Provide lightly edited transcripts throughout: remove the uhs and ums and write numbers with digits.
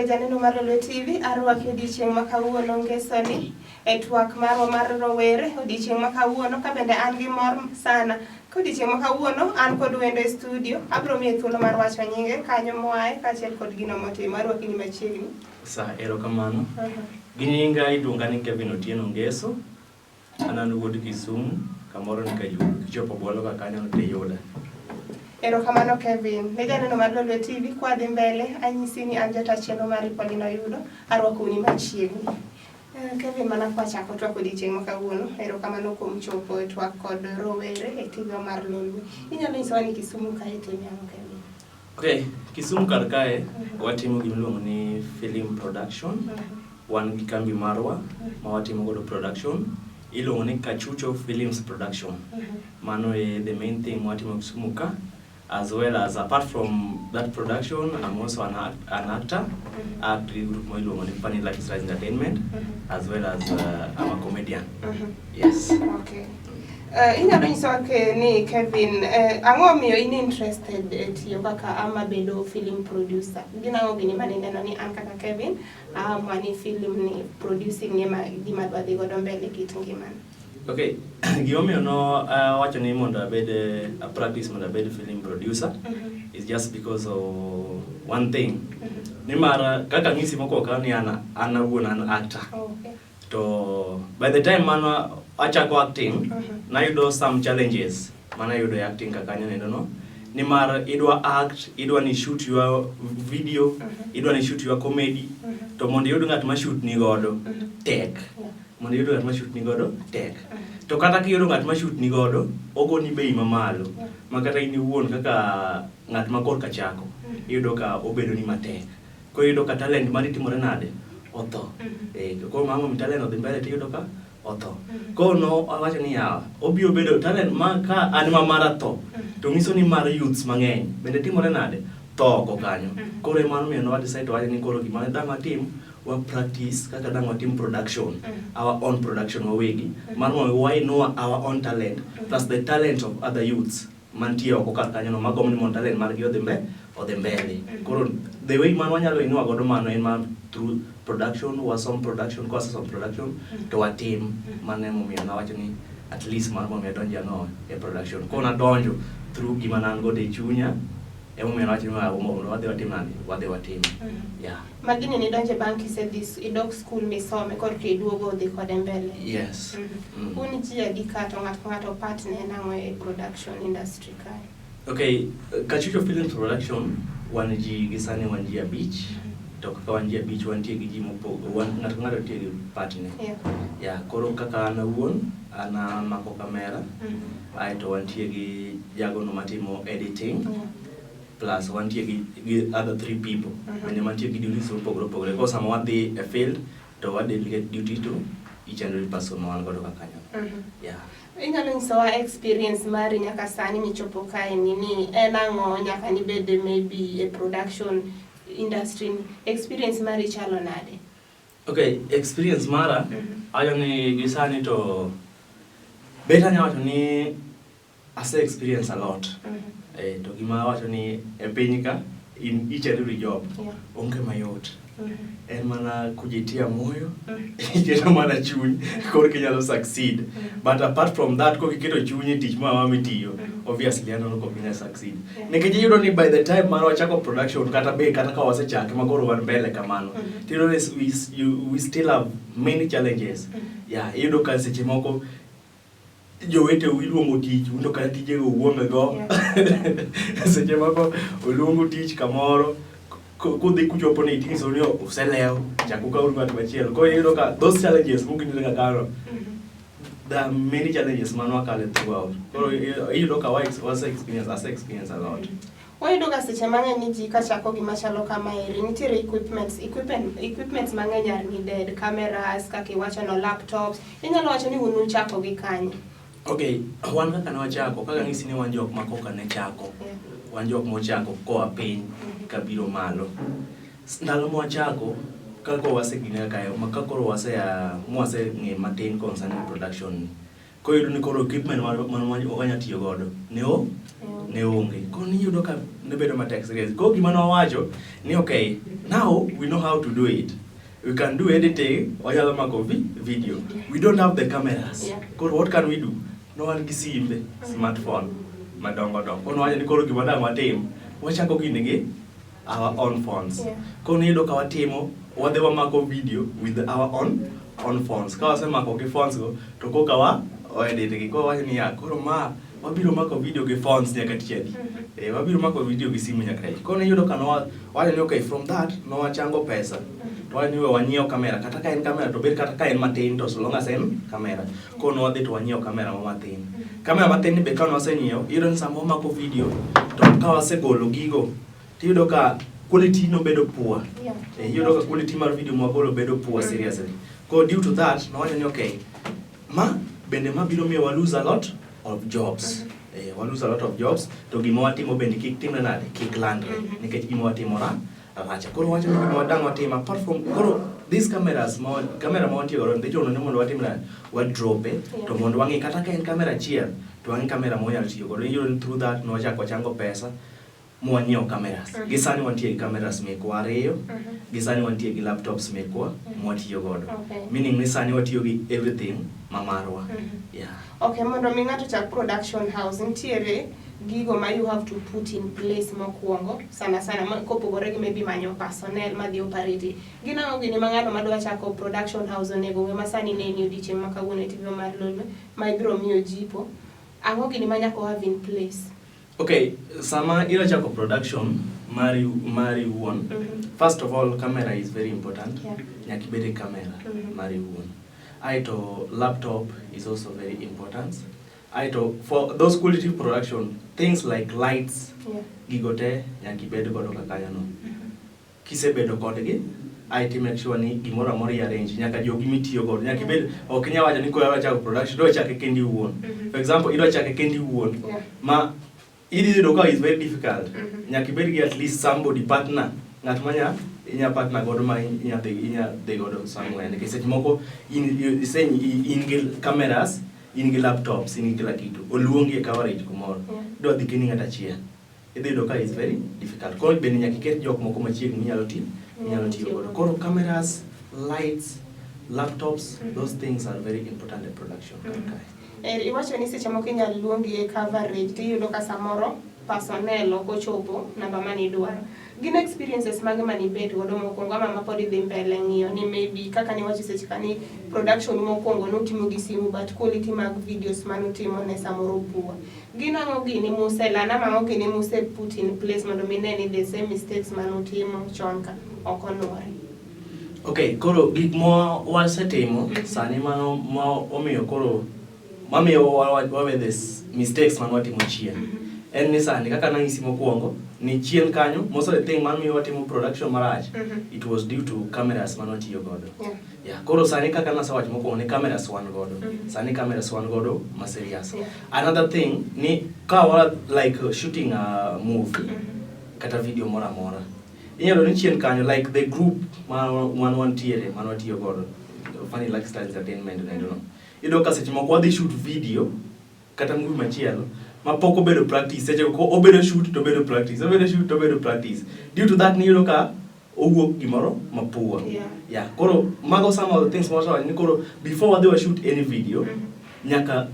Nade janeno mar Lolwe TV, arwaki odiochieng' ma kawuono ngesoni e twak marwa mar rowere odiochieng' ma kawuono ka bende an gi mor sana. Ka odiochieng' ma kawuono an kod wendo e studio, abiro miye thuolo mar wacho nyinge, kanyo moaye kaachiel kod gino motimo. Arwaki ni machiegni. Sa, erokamano. Gi nyinga iluonga ni Kevin Otieno Ngeso. An an wuod Kisumu, kamoro ni Kayugo. Kichopo Bwolo ka kanyo to iyuda. Erokamano Kevin. Ne janeno mar Lolwe TV, kwadhi mbele, anyisi ni an jata chenro mari Pauline Oyudo, arwakou ni machiegni. Kevin, mana kwachako twak odiochieng' ma kawuono, erokamano kuom chopo e twak kod rowere e TV mar Lolwe. Inyalo nyisowa ni Kisumu kae itime ang'o, Kevin? Okay, Kisumu kar kae watimo gima iluongo ni film production. Wan gi kambi marwa ma watimo godo production. Iluongo ni Kachucho Films Production. Mano e the main thing mwatimo Kisumu ka. As well as apart from that production, I'm also an actor. Act gi group mo iluongo ni Funny Lucky Stars Entertainment, as well as I'm a comedian. Yes. Okay. Inyalo nyisowa ke ni Kevin, ang'o omiyo in interested e tiyo kaka ama bedo film producer? Gin ang'o gini mane ineno ni an kaka Kevin, aamua ni film ni producing ni ema gima adwa dhi godo mbele kit ngimana? Okay, gimomiyo no wacho ni mondo abed a practice mondo abed film producer is just because of one thing. Nimar kaka ng'isi mokwongo ka ni an awuon an actor. To by the time mano achako acting, nayudo some challenges manayudo e acting kaka kanyo nendo no. Nimar idwa act, idwa ni shoot your video, idwa ni shoot your comedy, to mondo iyud ng'at ma shoot ni godo, tek. Mondo iyud ng'at ma shoot ni godo, tek. To kata kiyudo ng'at ma shoot ni godo, ogoni bei mamalo. Ma kata in iwuon kaka ng'at ma korka chako, iyudo ka obedo ni matek. Koro iyudo ka talent mari timore nade? Otho. Koro mano momiyo talent odhi mbele tiyudo ka otho. Koro no awacho ni yawa, obiro bedo talent ma ka an ma mara tho, to nyiso ni mar youths mang'eny bende timore nade? Tho oko kanyo. Koro ema omiyo ne wa decide to wacho ni koro gima dang' watim, wa practice kaka dang' watim production, our own production wawegi, mar mondo wainua our own talent plus the talent of other youths mantie oko kar kanyo no magombo ni mondo talent margi odhi mbele. Koro the way man wanyalo inua godo mano en mar through production, wasom production, kwasesom production to watim. Mano emomiyo nawacho ni at least mano momiyo adonjo ang'o e production. Koro nadonjo through gima ne an godo e chunya, emomiyo nawacho ni mondo wadhi watim nade, wadhi watim. Yeah. Ma gini nidonje bang' kisedhi idok school misome korka iduogo dhi kode mbele. Yes. Un ji adi ka to ng'ato ka ng'ato part ne en ang'o e production industry kae? Okay, Kachucho Films Production wan ji gi sani wan ji 5, to kaka wan ji 5 wantie gi ji mopogore, wan ng'ato ka ng'ato nitie gi part ne. Yeah, koro kaka an awuon, an amako kamera, aeto wantie gi jagono matimo editing, plus wantie gi other three people bende mantie gi duties mopogore opogore. Koro sama wadhi e field, to wa delegate duty to each and every person ma wan godo ka kanyo. Yeah. Inyalo nyisowa experience mari nyaka sani michopo kae ni en ang'o nyaka nibed maybe e production industry ni? Experience mari chalo nade? Okay, experience mara, awacho ni gi sani to bet anya wacho ni ase experience a lot. To gima awacho ni e piny ka in each and every job onge mayot. En mana kujitia moyo, iketo mana chuny korka inyalo succeed. But apart from that, kok iketo chuny e tich moro amora mitiyo, obviously aneno kok inyal succeed. Nikech iyudo ni by the time mar wachako production kata be kata ka wasechake ma koro wan mbele kamano, tiyudo ni we still have many challenges. Yeah, iyudo ka seche moko joweteu iluongo tich, un to kata tijego uonge go. Seche moko oluongu tich kamoro, kudhi kuchopo ni tinyiso ni uselewo, chak ukaw ng'at machielo. Koro iyudo ka those challenges muginire kaka kano, there are many challenges man wakale throughout. Koro iyudo ka wase experience, ase experience a lot. Wayudo ga seche mang'eny ni ji kachako gima chalo kamaeri, nitiere equipments mang'eny are needed, cameras, kaka iwacho no, laptops. Inyalo wacho ni un uchako gi kanye? Okay, wan kaka ne wachako, kaka ang'isi ni wan jok ma koka ne chako. Wan jok mochako koa piny kabiro malo. Ndalo mwachako, kaka wasegine kae, ma ka koro wasea, mwaseng'e matin concerning production ni. Koro iyudo ni koro equipment ma wanya tiyo godo ne o ne onge. Koro niyudo ka ne bedo matek serious. Koro gima nowacho ni okay, now we know how to do it. We can do editing, wanyalo mako video. We don't have the cameras. Koro what can we do? No wan gi simbe, smartphone madongo dongo. Koro nowacho ni koro gima dang' watim, wachako gini gi our own phones. Koro niyudo ka watimo, wadhi wamako video with our own phones. Ka wasemako gi phones go, to koka wa edit gi. Koro wawacho niya, koro ma wabiro mako video gi phones nyaka tich adi? Eh, wabiro mako video gi simu nyaka adi? Koro niyudo ka nowa wacho ni okay, from that nowachango pesa. To wacho ni we wanyiew kamera, kata ka en kamera to bed kata ka en matin to so long as en kamera. Koro nwadhi to wanyiewo kamera ma matin. Kamera matin ni be ka nwasenyiewo, iyudo ni sama wamako video to ka wasegolo gigo, tiyudo ka quality no bedo poor. Eh, iyudo ka quality mar video mwagolo bedo poor seriously. Koro due to that, nowacho ni okay, ma bende ma biro miyo wa lose a lot of jobs. Eh, wa lose a lot of jobs to gima watimo bende kik timre nade, kik landre nikech gima watimo racha. Koro wacho ni gima dang' watim apart from koro these cameras ma camera ma wantie godo dhi chuno ni mondo watim nade, wa drop e to mondo wang'i kata ka en camera achiel to wang'i camera ma wanyalo tiyo godo. Iyudo ni through that nwachako wachango pesa mwanyiewo cameras. Gi sani wantie gi cameras mekwa ariyo, gi sani wantie gi laptops mekwa mwatiyo godo. Meaning ni sani watiyo gi everything ma marwa. Yeah. Okay, mondo mi ng'ato chak production house, nitiere gigo ma you have to put in place mokwongo, sana sana kopogore gi maybe manyo personnel madhi operate. Gin ang'o gini ma ng'ano madwa chako production house onego ng'e ma sani neni odiochieng' ma kawuono e TV mar Lolwe ma ibiro miyo jipo? Ang'o gini ma nyaka have in place? Okay, sama ira chako production mari wuon, first of all camera is very important. Nyaka ibed gi camera mari wuon. Aeto laptop is also very important. Aeto for those quality production, things like lights, gigo te nyaka ibed godo kaka kanyo no. Kisebedo kodgi, aeto i make sure ni gimoro amora i arrange, nyaka jogi mitiyo godo, nyaka ibed, ok inyal wacho ni koro adwa chako production, idwa chake kendi iwuon. For example, idwa chake kendi iwuon, ma idhi yudo ka is very difficult. Nyaka ibed gi at least somebody partner, ng'at ma nya inya partner godo ma inya dhi godo somewhere. Nikech seche moko in gi cameras, in gi laptops, in gi kila kitu. Oluongi e coverage kumoro. Idwa dhi kendi ng'at achiel. Idhi yudo ka is very difficult. Koro bende nyaka iket jok moko machiegni minyalo tiyo godo. Koro cameras, lights, laptops, those things are very important in production kar kae. Eh, iwacho ni seche moko inyalo luongi e coverage tiyudo ka samoro personnel ok ochopo namba manidwaro. Gin experiences mage manibet godo mokwongo ama mapod idhi mbele ng'iyo ni maybe kaka niwacho seche ka ni production mokwongo nutimo gi simu but quality mag videos manutimo ne samoro poor. Gin ang'o gini muse learn ama ang'o gini muse put in place mondo mine ni the same mistakes manutimo chon ka ok onuore? Okay, koro gik ma wasetimo sani ma omiyo koro mamiyo wawe this mistakes mane watimo chien. En ni sani kaka nang'isi mokwongo ni chien kanyo most of the thing mamiyo watimo production marach it was due to cameras mane watiyo godo. Yeah, koro sani kaka nasewacho mokwongo ni cameras wan godo. Sani cameras wan godo ma serious. Another thing ni ka wa like shooting a movie kata video moro amora. Inyalo ni chien kanyo like the group ma wan wantiere mane watiyo godo Funny Lifestyle Entertainment nendo no. Iyudo ka seche moko wadhi shoot video kata movie machielo ma pok obedo practice seche go obedo shoot to obedo practice obedo shoot to obedo practice due to that niyudo ka owuok gimoro ma poor. Yeah, koro mago some of the things mawacho ni koro before wadhi wa shoot any video nyaka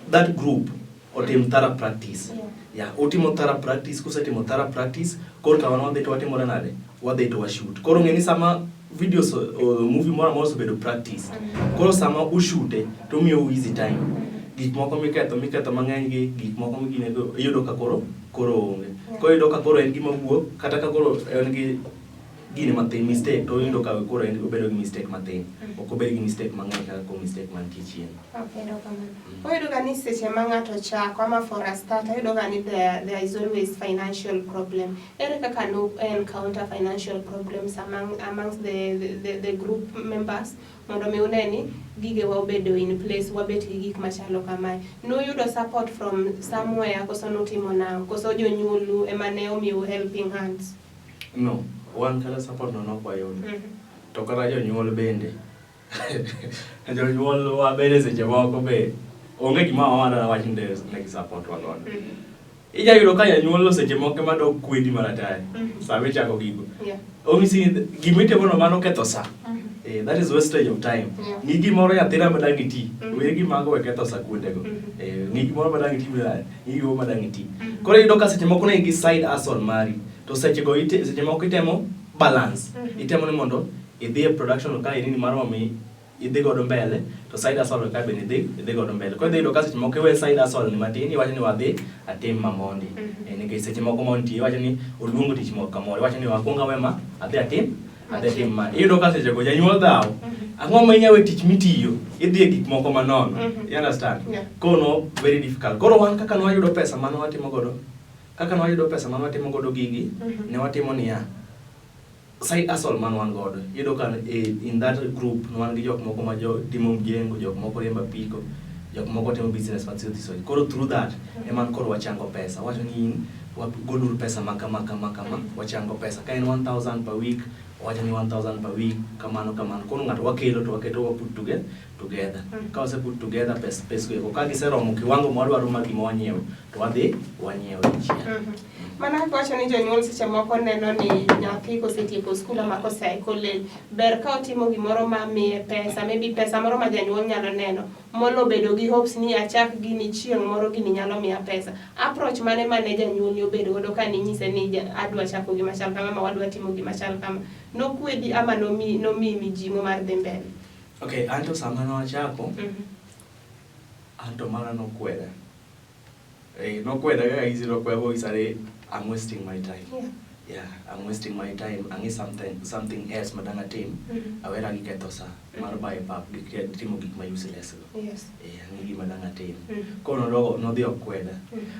that group otim thorough practice. Yeah, utimo thorough practice, kusetimo thorough practice, koro ka wan wadhi to watimore nade? Wadhi to wa shoot. Koro ng'e ni sama videos movie moro amora osebedo practice. Koro sama ushute to miyou easy time. Gik moko miketho mang'eny gi gik moko miginego iyudo ka koro onge. Koro iyudo ka koro en gima wuok kata ka koro en gi gini mathin mistake to iyudo ka koro en obedo gi mistake mathin. Ok obed gi mistake mang'eny kaka ko mistake mantie chien. Okay, erokamano. Wayudo ga ni seche ma ng'ato chako ama for a start, ayudo ga ni there is always financial problem. Ere kaka nu encounter financial problems amongst the group members mondo mi une ni gigewa obedo in place, wabet gi gik machalo kamae. Nuyudo support from somewhere koso nutimo nang'o? Koso jonyuolu ema ne omiyou helping hands? No, wan kata support no nok wayudo. To kata jonyuol bende. Jonyuol wa bende seche moko be Onge gima wawada wach ni ne gi support wa godo. Ija yudo ka janyuol seche moko ema dok kwedi maratari sama ichako gigo. Onyisi ni gima itimono mano ketho sa. Eh, that is wastage of time. Ng'i gimoro nyathina ma dang' iti. We gimago we ketho sa kuondego. Eh, ng'i gimoro ma dang' iti, ng'i gimoro ma dang' iti. Koro iyudo ka seche moko ne gi side hustle mari. To seche go ite, seche moko itemo balance. Itemo ni mondo idhi e production ka in mar momi idhi godo mbele to side hustle ka bende idhi idhi godo mbele. Koro idhi yudo ka seche moko iwe side hustle ni matin iwacho ni wadhi atim ma mondi. Eh, nikech seche moko ma nitie iwacho ni oluongo tich moro kamoro iwacho ni wakwong awe ma adhi atim adhi atim ma. Iyudo ka seche go janyuol dhaw. Ang'o ma inya we tich mitiyo idhi e gik moko manono. You understand? Yeah. Kono very difficult. Koro wan kaka nwayudo pesa mane watimo godo kaka nwayudo pesa mane watimo godo gigi ne watimo niya side hustle man wan godo iyudo ka in that group ne wan gi jok moko ma jo timo mjengo jok moko riembo apiko jok moko timo business mathiso thiso koro through that ema koro wachango pesa wacho ni in wagoluru pesa ma kama kama kama wachango pesa ka en 1000 per week wacho ni 1000 per week kamano kamano koro ng'ato wakelo to waketo wa put together together ka wase put together pes pes go ka giseromo kiwango mwadwaro mar gima wanyiewo to wadhi wanyiewo dichiel. Mana kaka wacho ni jonyuol seche moko neno ni nyathi kosetieko skul ama kosea e college, ber ka otimo gimoro ma miye pesa, maybe pesa moro ma janyuol nyalo neno, molo bedo gi hopes ni achak gini chieng' moro gini nyalo miya pesa. Approach mane mane janyuolni obedo godo ka ninyise ni adwa chako gima chal kama ama wadwa timo gima chal kama? Nokwedi ama nomiyi mijing'o mar dhi mbele? Okay, anto sama nawachako, anto mara nokweda. Eh, nokweda kaka easy nokweda bonyisa ni I'm wasting my time. Yeah, I'm wasting my time. Ang'i something else madang' atim. Awera gi ketho sa mar bayo pap gi timo gik ma useless go. Eh, ang'i gima dang' atim. Koro nodogo nodhi okweda.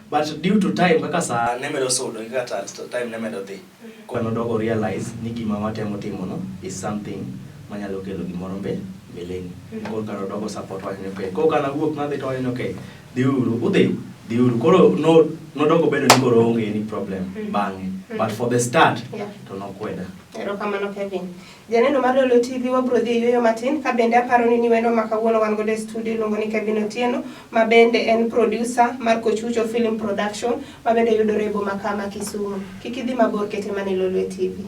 But due to time kaka sa ne medo sudo kaka time ne medo dhi. Koro nodogo realize ni gima watemo timo no is something manyalo kelo gimoro mbeleni. Koro ka nodogo support wacho ni okay. Koro ka nawuok nadhi to wacho ni okay, dhiuru, udhi, dhiuru. Koro no nodogo bedo ni koro onge any problem bang'e. But for the start, to nokweda. Erokamano Kevin. Janeno mar Lolo TV wabro dhi e yueyo matin ka bende aparo ni ni wendo ma kawuono wan godo e studio iluongo ni Kevin Otieno ma bende en producer mar Kochucho Film Production ma bende yudore e boma ka ma Kisumu. Kik idhi mabor kete mana e Lolwe TV.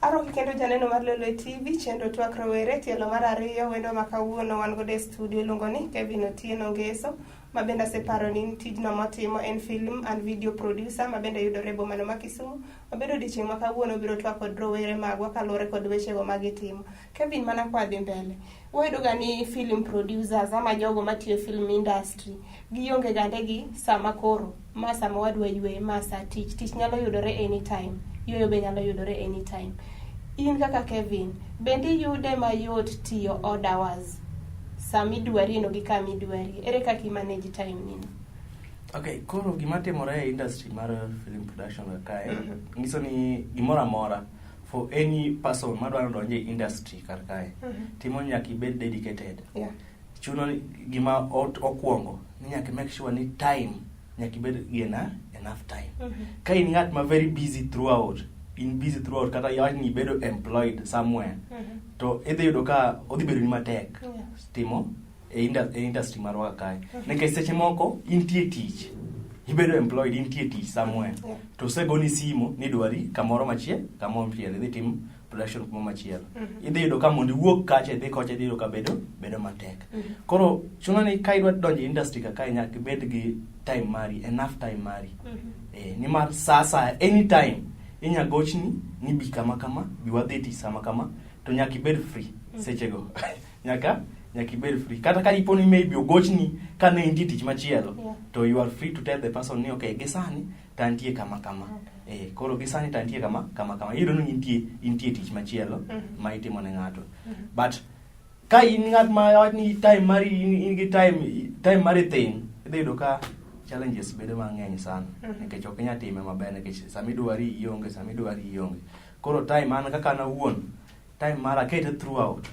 Aroki kendo janeno mar Lolwe TV, chenro twak rowere, tielo mar ariyo, wendo ma kawuono wan godo e studio iluongo ni Kevin Otieno Ngeso, ma bende aseparo ni tijno motimo en film and video producer ma bende yudore e bomano ma Kisumu. Ma bende odiochieng' ma kawuono biro twak kod rowere magwa kaluwore kod wechego ma gitimo. Kevin, mana kwa dhi mbele, wayudo ga ni film producers ama jogo matiyo e film industry gionge gande gi sama koro ma sama wadwa yweyo ma sa tich, tich nyalo yudore anytime, yweyo be nyalo yudore anytime. In kaka Kevin, bende iyude mayot tiyo odd hours sama idwari no gi kama idwari? Ere kaka i manage time ni no? Okay, koro gima timore e industry mar film production kae, nyiso ni gimoro amora for any person madwaro donjo e industry kar kae, timo nyaka ibed dedicated. Chuno ni gima okwongo ni nyaka make sure ni time nyaka ibed gi enough time. Ka in ng'at ma very busy throughout, in busy throughout kata iwach ni ibedo employed somewhere, to idhi yudo ka odhi bedo ni matek timo e industry marwa kae. Nikech seche moko intie tich, ibedo employed, intie tich somewhere, to osegoni simu ni dwari kamoro machielo, kamoro machielo, idhi tim production kumoro machielo. Idhi yudo ka mondo iwuog kacha idhi kocha idhi yudo ka bedo matek. Koro chuno ni ka idwa donjo e industry ka kae nyaka ibed gi time mari, enough time mari. Nimar sa asaya, anytime inya gochni ni bi kama kama, bi wadhi tich sama kama, to nyaka ibed free sechego. Nyaka Nyaka ibed free. Kata ka ipo ni maybe ogochni ka ne intie tich machielo, to you are free to tell the person ni okay, gi sani to antie kama kama. Eh, koro gi sani to antie kama kama kama. Iyudo ni intie tich machielo ma itimo ne ng'ato. But ka in ng'at ma wach ni time mari in gi time mari thin, idhi yudo ka challenges bedo mang'eny sana nikech ok inyal time maber nikech sama idwari ionge, sama idwari ionge. Koro time an kaka an awuon, time mara akete throughout.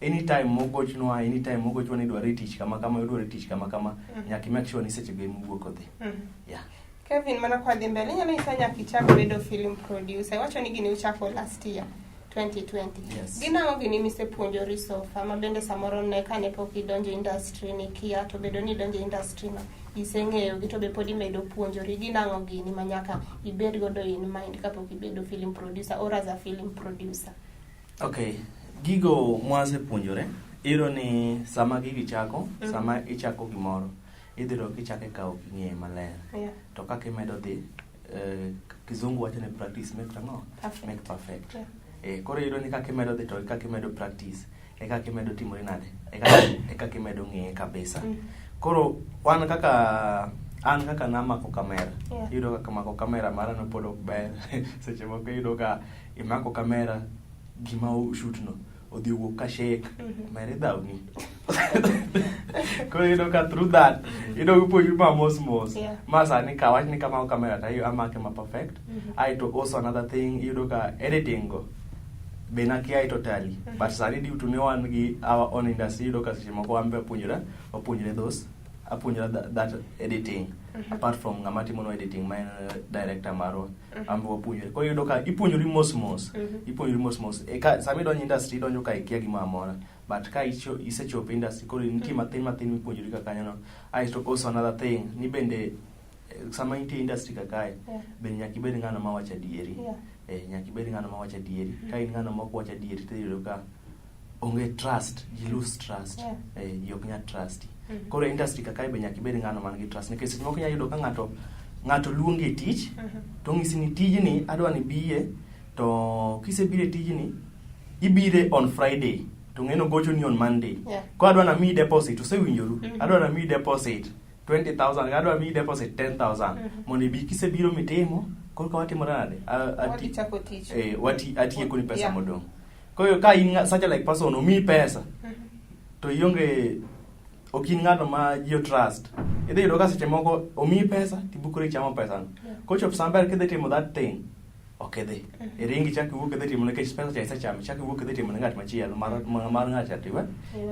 Anytime mogochnwa, anytime mogochwa ni idwari tich kama kama, idwari tich kama kama, nyaka i make sure ni seche go ema iwuok odhi. Yeah. Kevin, mana kwa dhi mbele, inyalo nyisa nyaka ichak bedo film producer. Iwacho ni gini uchako last year 2020. Yes. Gin ang'o gini misepuonjori so far ma bende samoro ne kane pok idonjo industry ni kia to bedo ni idonjo industry no iseng'eyo gi to be pod imedo puonjori. Gin ang'o gini ma nyaka ibed godo in mind kapok ibedo film producer or as a film producer? Okay, gigo mwasepuonjore, iyudo ni sama gigi chako, sama ichako gimoro, idhi yudo kichako ka ok ing'eye maler. To kaka imedo dhi, kizungu wacho ni practice make ang'o? Perfect. Make perfect. Yeah. Koro iyudo ni kaka imedo dhi to e kaka imedo practice, e kaka imedo timori nade? E kaka imedo ng'eye kabisa. Koro wan kaka an kaka namako kamera, iyudo kaka mako kamera mara no pod ok ber. Seche moko iyudo ka imako kamera gima shoot no odhi owuok ka shake, mere dhawni. Koro iyudo ka through that iyudo kipuonjri ma mos mos. Ma sani ka awach ni kamako kamera to amake ma perfect. Aeto also another thing iyudo ka editing go be nakia totally. But sani due to ni wan gi our own industry iyudo ka seche moko wan be wapuonjre those apuonjra that editing apart from ng'ama timonwa editing ma en director marwa. An be wapuonjre. Koro iyudo ka ipuonjori mos mos. Ipuonjori mos mos. E ka sama idonjo industry idonjo ka ikia gimoro amora. But ka isechopo industry koro nitie mathin mathin mipuonjori ka kanyo no. Aeto also another thing ni bende sama intie industry ka kae bende nyaka ibed ng'ano mawacho adieri. Nyaka ibed ng'ano mawacho adieri. Ka in ng'ano ma ok wach adieri to iyudo ka onge trust, ji lose trust. Ji ok nyal trust. Koro industry ka kae be nyaka ibed ng'ano man gi trust nikech seche moko inyalo yudo ka ng'ato luongi e tich to onyisi ni tijni adwa ni biye to kisebiro e tijni ibire on Friday to ng'eno gochoni on Monday. Koro adwa namiyi deposit, usewinjoru? Adwa namiyi deposit 20,000, adwa miyi deposit 10,000 mondo ibi kisebiro mitimo koro ka watimore nade? Wadhi chako tich. Atiekoni pesa modong'. Koro ka in such a like person omiyi pesa to ionge ok in ng'ato ma ji trust. Idhi yudo ka seche moko omiyi pesa tibukori ichamo pesano. Kochopo sama ber kidhi timo that thing, ok idhi. Iringi ichak iwuok idhi timo nikech pesa cha isechamo, ichak iwuok idhi timo ne ng'at machielo mar ng'at cha tiwe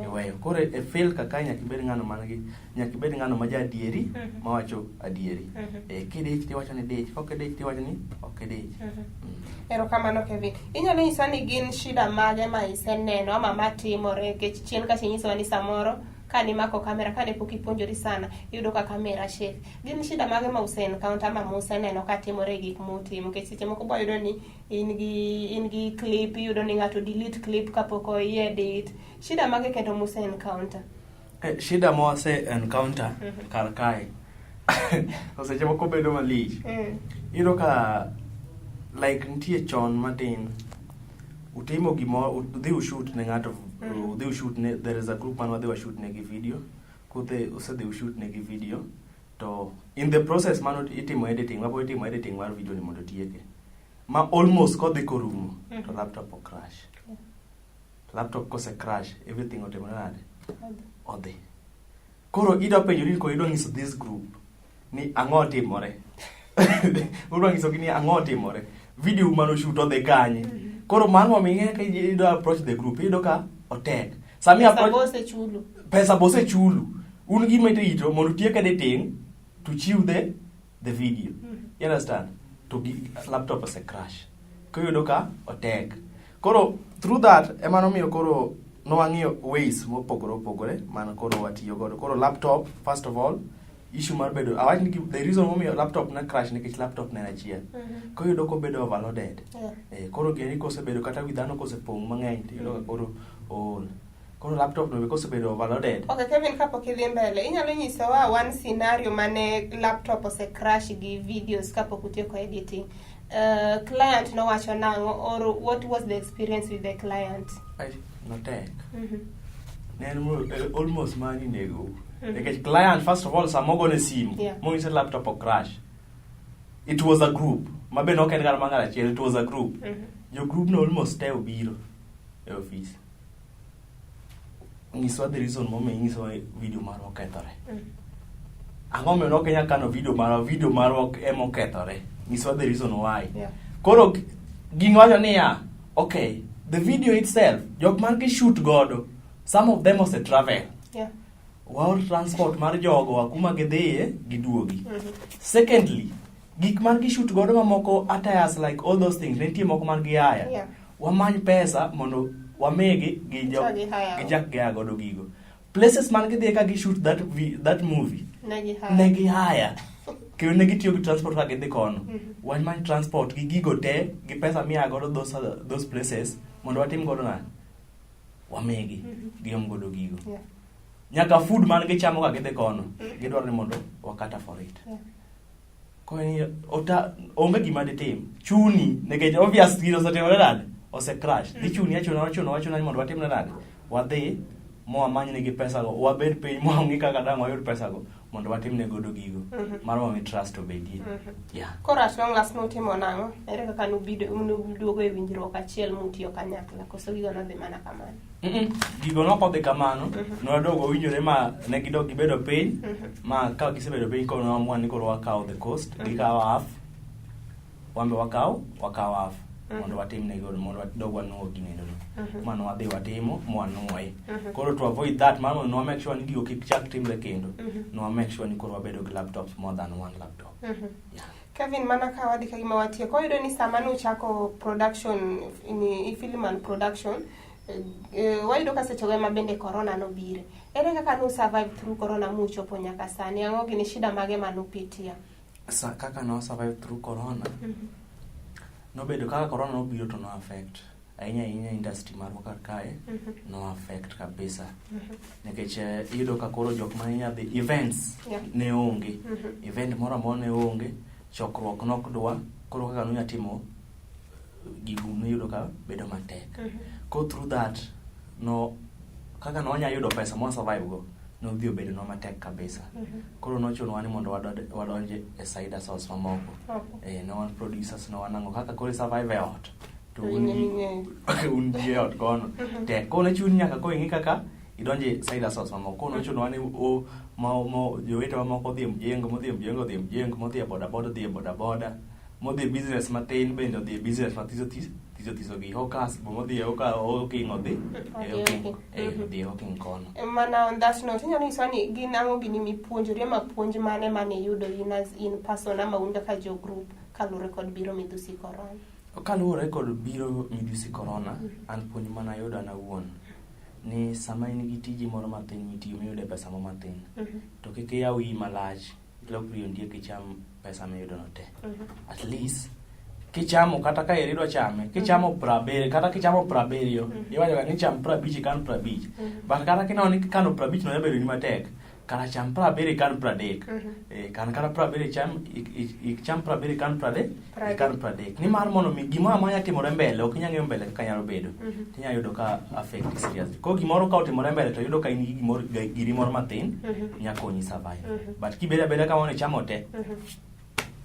iweyo. Koro e field kaka nyaka ibed ng'ano man gi nyaka ibed ng'ano ma ja adieri mawacho adieri. Kidich tiwacho ni dich, kok idich tiwacho ni ok idich. Erokamano Kevin. Inyalo nyisa ni gin shida mage ma iseneno ama matimore nikech chien kacha inyisowa ni samoro kane imako kamera kane pok ipuonjori sana iyudo ka kamera shake. Gin shida mage ma use encounter ama museneno katimore e gik mutimo nikech seche moko wayudo ni in gi clip iyudo ni ng'ato delete clip kapok o edit. Shida mage kendo muse encounter? Shida ma wase encounter kar kae seche moko bedo malich. Iyudo ka like nitie chon matin utimo gimoro udhi ushoot ne ng'ato udhi ushoot ne there is a group man wadhi washoot ne gi video kuthe usedhi ushoot ne gi video to in the process mano itimo editing wapo itimo editing mar video ni mondo tieke ma almost kodhi korumo to laptop o crash. Laptop kose crash everything otimore nade? Odhi. Koro idwa penjori ni koro idwa nyiso this group ni ang'o timore. Udwa nyisogi ni ang'o timore. Video mano shoot odhi kanye. Koro mano momiyo ing'e ka idwa approach the group iyudo ka otek. Sami approach bose chulu. Pesa bose chulu. Un gima ito mondo utiek editing to chiw the video. You understand? To gi laptop ose crash. Koro iyudo ka otek. Koro through that ema nomiyo koro nowang'iyo ways mopogore opogore man koro watiyo godo. Koro laptop first of all issue mar bedo awach ni the reason momiyo laptop na crash nikech laptop ne en achiel. Koro iyudo kobedo overloaded. Koro gini kosebedo kata wi dhano kosepong' mang'eny to iyudo ka koro ool. Koro laptop no be kosebedo overloaded. Okay, Kevin, kapok idhi mbele, inyalo nyisowa one scenario mane laptop ose crash gi videos kapok utieko editing. Client nowacho nang'o or what was the experience with the client? Ai, notek. Ne en almost mani nego. Nikech client first of all sama ogone simu, monyise laptop o crash. It was a group. Ma be nok en kata mar ng'ato achiel, it was a group. Jo group no almost te obiro e office. Nyiswa the reason momiyo inyisowa video marwa okethore. Ang'o momiyo nok inyal kano video marwa, video marwa ema okethore. Nyiswa the reason why. Koro giwacho niya, okay, the video itself, jok man gi shoot godo, some of them ose travel. Waor transport mar jogo wa kuma gidhiye giduogi. Secondly, gik man gi shoot godo mamoko attires like all those things, ne nitie moko man gi hire. Wamany pesa mondo wamigi gi jo Chak gihire. Gichak gihire godo gigo. Places man gidhiye ka gi shoot that movie, Ne gihire. Ne gi hire. Kendo ne gitiyo gi transport ka gidhi kono. Wamany transport gi gigo te gi pesa miya godo those places mondo watim godo nade? Wamigi giom godo gigo. Nyaka food man gichamo ka gidhi kono, gidwaro ni mondo wakata for it. Koro ota onge gima ditim. Chuni nikech obvious gino osetimore nade? Ose crash. Dhi chuni achuna ochuna ochuna ni mondo watim nade? Wadhi mwamany negi pesa go, wabed piny mwang'i kaka dang' wayud pesa go mondo watim ne godo gigo. Mar wami trust obedie. Yeah. Koro at long last nutimo nang'o? Ere kaka nubido nuduogo e winjruok achiel mutiyo kanyakla? Koso gigo nodhi mana kamano? Gigo nok odhi kamano. Nwadog wawinjore ma ne gidok gibedo piny. Ma ka gisebedo piny koro nwaamua ni koro wakawo the cost. Gikawo half. Wan be wakawo half. Mondo watim ne godo mondo wadog wanuo ginendo no. Ma nwadhi watimo mwanuoye. Koro to avoid that mano nwa make sure ni gigo kik chak timre kendo. Nwa make sure ni koro wabedo gi laptops more than one laptop. Yeah. Kevin, mana ka wadhi ka gima watieko, wayudo ni sama nuchako production ni film and production, wayudo ka sechego ema bende corona nobire. Ere kaka nu survive through corona muchopo nyaka sani? Ang'o gini shida mage manupitia? Sa, kaka no survive through corona, nobedo kaka corona nobiro to no affect ahinya ahinya industry marwa kar kae. No affect kabisa nikech iyudo ka koro jok ma inya dhi events ne onge. Event moro amora ne onge, chokruok nok dwa koro kaka nunya timo gigo niyudo ka bedo matek. Ko through that no kaka nwanya yudo pesa mwa survive go nodhi obedo nwa matek kabisa. Koro nochunowa ni mondo wadonj e side hustles mamoko. Ne wan producers, ne wanang'o kaka koro survive e ot to To un in ing'eyo. Un ji e ot kono tek koro ne chuni nyaka koro ing'i kaka idonje side hustles mamoko. Koro nochunowa ni o ma jowete mamoko odhi e mjengo, modhi e mjengo odhi e mjengo, modhi e boda boda odhi e boda boda, modhi e business matin bende odhi e business mathiso thiso thiso thiso gi hawkers bo modhi e hawking odhi e Odhi e hawking hawking. Odhi e hawking kono. Mana on that note, inyalo nyisowa ni gin ang'o gini mipuonjori ama puonj mane mane iyudo in as in person ama un kaka jo group kaluwore kod biro midhusi corona? Kaluwore kod biro midhusi corona, an puonj mana ayudo an awuon ni sama in gi tiji moro matin mitiyo miyude pesa mo matin, to kik iyaw iyi malach ilokri ondiek icham pesa miyudo no te. At least kichamo kata ka eri idwa chame kichamo 70 kata kichamo 70, iwacho ga ni cham 50 ikan 50, but kata kineno ni kano 50 no nyalo bedo ni matek, kara cham 70 ikan 30. Kan kata 70 icham icham 70 ikan 30. 30. Ikan 30 nimar mondo mi gimoro amora nyalo timore mbele ok inyal ng'eyo mbele kaka nyalo bedo. Tinyalo yudo ka affect seriously. Koro gimoro ka otimore mbele to yudo ka in gi gimoro giri moro matin nya konyi survive. But kibedo abeda kamano ichamo te,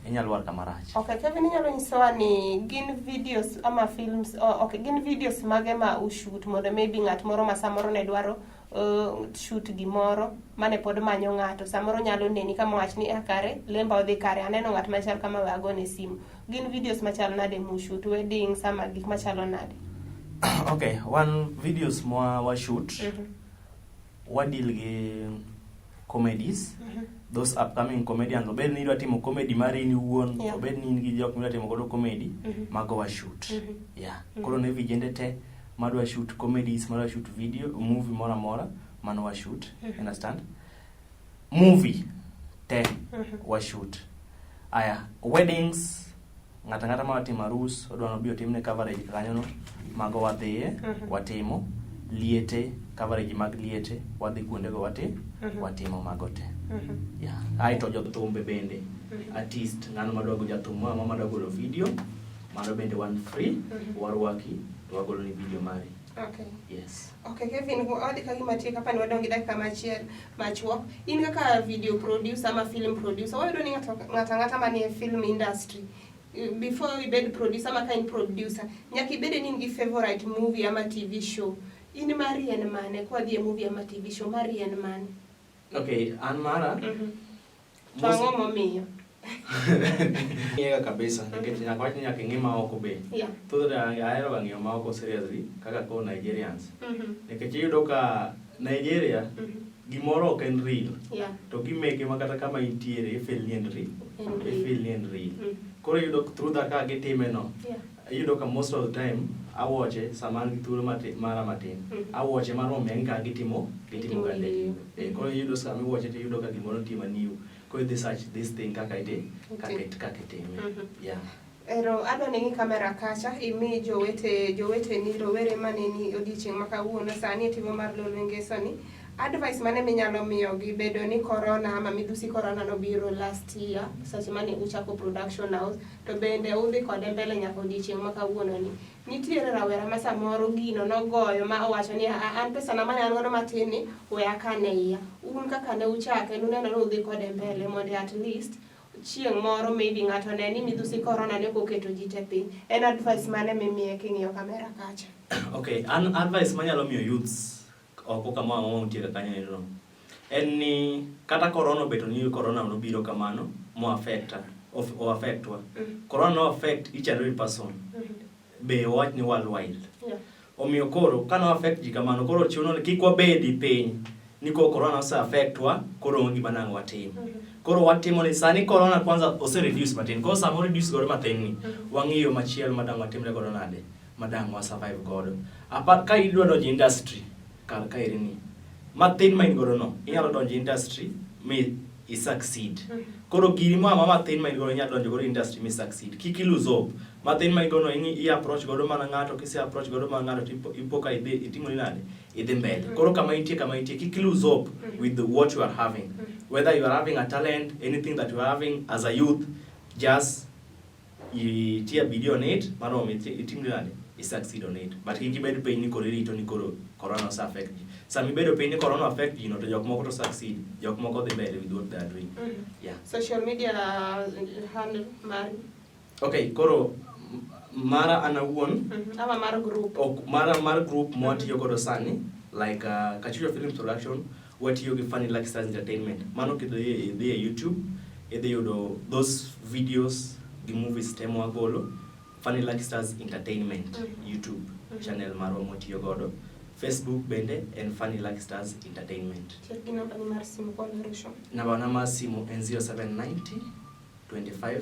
inyalo lwar kama rach. Okay, Kevin, inyalo nyisowa ni gin videos ama films, oh, okay, gin videos mage ma ushoot mondo maybe ng'at moro ma samoro ne dwaro shoot gimoro mane pod manyo ng'ato samoro nyalo neni kama wach ni ah, kare lemba odhi kare aneno ng'at machal kama we agone simu. Gin videos machal nade mushoot? Weddings ama gik machalo nade? Okay, wan videos mwa wa shoot, wa deal gi comedies, those upcoming comedians, obed ni idwa timo comedy mari in iwuon, obed ni in gi jok midwa timo godo comedy, mago wa shoot. Yeah. Koro ne vijende te madwa shoot comedies, madwa shoot video movie moro amora, mano wa shoot. Understand? Movie te wa shoot. Aya, weddings, ng'ato ang'ata ma timo arus odwa nobi otimne coverage kanyo no, mago wadhiye, watimo liete, coverage mag liete, wadhi kuondego watimo mago te. Yeah. Aeto jothumbe bende, artist, ng'ano madwa go jathum moro amora madwa golo video, mano bende wan free, warwaki to wagolo ni video mari. Okay. Yes. Okay, Kevin, wadhi ka gima tiek hapa ni wadong' gi dakika machiel machuok. In kaka video producer ama film producer, wayudo ni ng'ato ng'ato ang'ata manie film industry before ibed producer ama ka in producer, nyaka ibed ni in gi favorite movie ama TV show. In mari en mane? Kwadhi e movie ama TV show, mari en mane? Okay, an mara To ang'o momiyo? Ng'iyega kabisa nikech nyaka wach ni nyaka ing'i maoko be. Thothne ahero ga ng'iyo maoko seriously kaka koro Nigerians. Nikech iyudo ka Nigeria gimoro ok en real. To gimeke ma kata kama intiere i feel ni en real. En real. I feel ni en real. Koro iyudo through that kaka gitime no. Iyudo ka most of the time awoche sama an gi thuolo mara matin. Awoche mar mondo mi ang'e kaka gitimo gitimo ga Gitimo Koro iyudo sama iwoche to iyudo ka gimoro nitie ma new. Koro idhi search this thing kaka iti kaka itime. Yeah. Ero adwa ni ing'i kamera kacha imi jowete joweteni rowere maneni odiochieng' ma kawuono sani e tipo mar Lolwe Ngeso ni advice mane minyalo miyogi bedo ni corona ama midhusi corona nobiro last year seche mane uchako production house to bende udhi kode mbele nyaka odiochieng' ma kawuono ni. Nitiere rawera ma samoro gino nogoyo ma owacho ni an pesa na mane an godo matin ni we akan e iya. Un kaka ne uchake nuneno ni udhi kode mbele mondo at least chieng' moro maybe ng'ato ne ni midhusi corona ne ok oketo ji te piny. En advice mane mimiye king'iyo kamera kacha? Okay, an advice manyalo miyo youths oko kama wantie kanyo ero en ni kata corona obeto ni corona nobiro kamano mo affect o affect wa. Corona no affect each and every person. Be wawach ni worldwide. Omiyo koro ka no affect ji kamano koro chuno ni kik wabedi piny ni koro corona ose affect wa koro onge gima nang' watim. Koro watimo ni sani corona kwanza ose reduce matin. Koro sama o reduce godo matin ni wang'iyo machielo ma dang' watimre godo nade ma dang' wa survive godo. Apart ka idwa donjo industry kar kaeri ni mathin ma in godo no inyalo donjo industry mi i succeed. Koro giri moro amora mathin ma in godo inyalo donjo godo industry mi succeed. Kik i lose hope. Mathin ma in godo no i approach godo mana ng'ato kise approach godo mana ng'ato to ipo ka idhi itimori nade idhi mbele. Koro kama intie kama intie kik lose hope with what you are having. Whether you are having a talent, anything that you are having as a youth, just itia bidii on it mano itimri nade i succeed on it. But kik ibed piny ni koro irito ni koro corona ose affect ji. Sama ibedo piny ni corona affect ji no to jok moko to succeed, jok moko dhi mbele with what they are doing. Yeah. Social media handle mari? Okay, koro mara an awuon Ama mar group? Ok, mara mar group mwatiyo godo sani like Kachucho Films Production watiyo gi Funny Lucky Stars Entertainment. Mano kidhi idhi e YouTube idhi yudo those videos gi movies te mwagolo Funny Lucky Stars Entertainment YouTube channel marwa mwatiyo godo. Facebook bende en Funny Lucky Stars Entertainment. Tiek gi namba ni mar simu kwa narusho. Namba na mar simu en 0790 25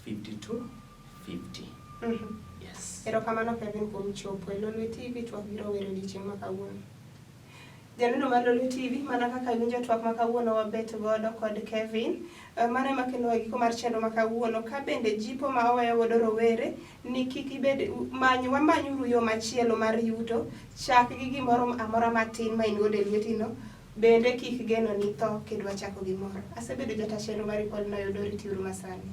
52 50. Yes. Erokamano Kevin kuom chopo e Lolwe TV twak gi rowere odiochieng' ma kawuono. Janeno mar Lolwe TV, mana kaka iwinjo twak ma kawuono wabet godo kod Kevin. Mano ema kelo giko mar chenro ma kawuono. Ka bende jipo ma oweyo godo rowere ni kik ibed many wamanyuru yo machielo mar yuto, chak gi gimoro amora matin ma in godo e lweti no. Bende kik geno ni tho kidwa chako gimoro. Asebedo jata chenro mari Paulina Oyudo, ritiuru masani.